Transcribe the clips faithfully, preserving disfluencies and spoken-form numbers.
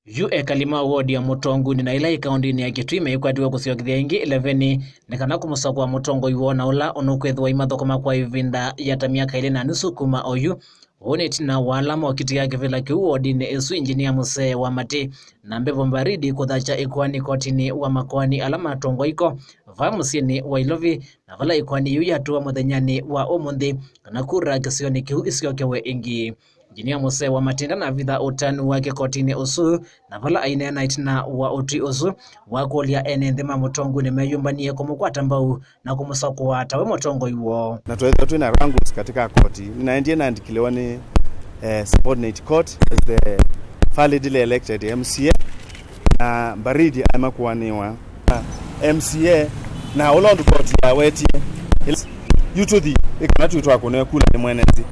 Yu ekali ma wodi ya Mũtongunĩ na ĩla ĩ kaũndĩnĩ ya Kitui maikwatiwe kũsyokethya ĩngĩ ĩleveni nĩ kana kũmũsakũa mũtongoi woo na ũla ũnũkwĩthĩwa aimathũkũma kwa ĩvinda ya ta myaka ĩlĩ na nusu kuma oyu. Ũũ nĩ ĩtina wa ala mokitĩa kĩvĩla kĩu wodinĩ ĩsu, Injinia Mũsee wa Matĩ na Mbevo Mbaridi kũthakya ĩkoani kotinĩ wa makoani ala matongwa iko vaa mũsyĩnĩ wa Ilovi, na vala ĩkoani yĩu yatũa mũthenyanĩ wa ũmũnthĩ kana kura kĩsionĩ kĩu isyokewe ĩngĩ. Injinia Mũsee wa Matĩ ndanavitha ũtanu wake kotinĩ ũsu, na vala aineena ĩtina wa ũtwi ũsu wa kũlya ene nthĩ ma Mũtongunĩ meyũmbanie kũmũkwata mbau na kũmũsakũa tawe mũtongoi woo. Na twethĩwa twĩ na wrangles katika koti, nĩnaendie naandĩkĩlĩwa nĩ eh, subordinate court as the validly elected M C A, na Mbaridi aĩ makũanĩwa M C A, na ũla ũndũ koti yawetie ĩla yu tũthi ĩ kana twĩ twakũnĩwe kula nĩ mwene nthĩ.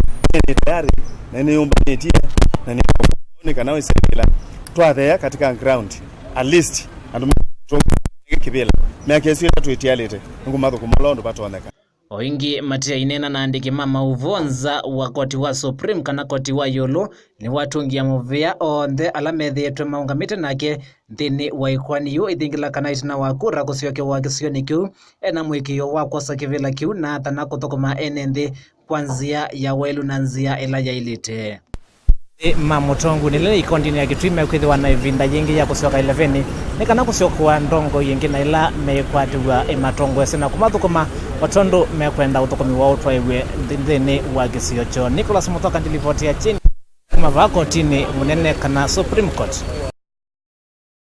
Nĩ tayari na nĩyũmbanĩtye na nĩ nĩ kana wĩsengela twatheea katika ground, at least andũ ma kĩvĩla myaka ĩsu ĩla twĩtialĩte nĩkũmathũkũma ũla ũndũ vatonyeka. O ĩngĩ, Matĩ aineena na andĩki ma maũvoo nza wa koti wa Supreme kana koti wa ĩũlũ, nĩwatũngie mũvea onthe ala methĩĩtwe maũngamĩte nake nthĩnĩ wa ĩkoani yĩu, ĩthingĩla kana ĩtina wa kura kũsyokewa kĩsionĩ kĩu, ena mũĩkĩĩo wa kwosa kĩvĩla kĩu na athana kũthũkũma ene nthĩ kwa nzĩa ya waĩlu na nzĩa ĩla yaĩlĩte. Nthĩ ma Mũtongunĩ ĩla ĩ kaũndĩnĩ ya Kitui mekwĩthĩwa na ĩvinda yĩngĩ ya kũsyoka ĩleveni nĩ kana kũsyokũa ndongoi ĩngĩ na ĩla meĩkwatĩw'a ĩmatongoesye na kũmathũkũma o tondũ mekwenda ũthũkũmi woo ũtwaĩw'e nthĩ nthĩnĩ wa kĩsio kyoo. Nicholas Mũthoka, ndilivoti ya Kyeni kuma vaa kotinĩ mũnene kana Supreme Court.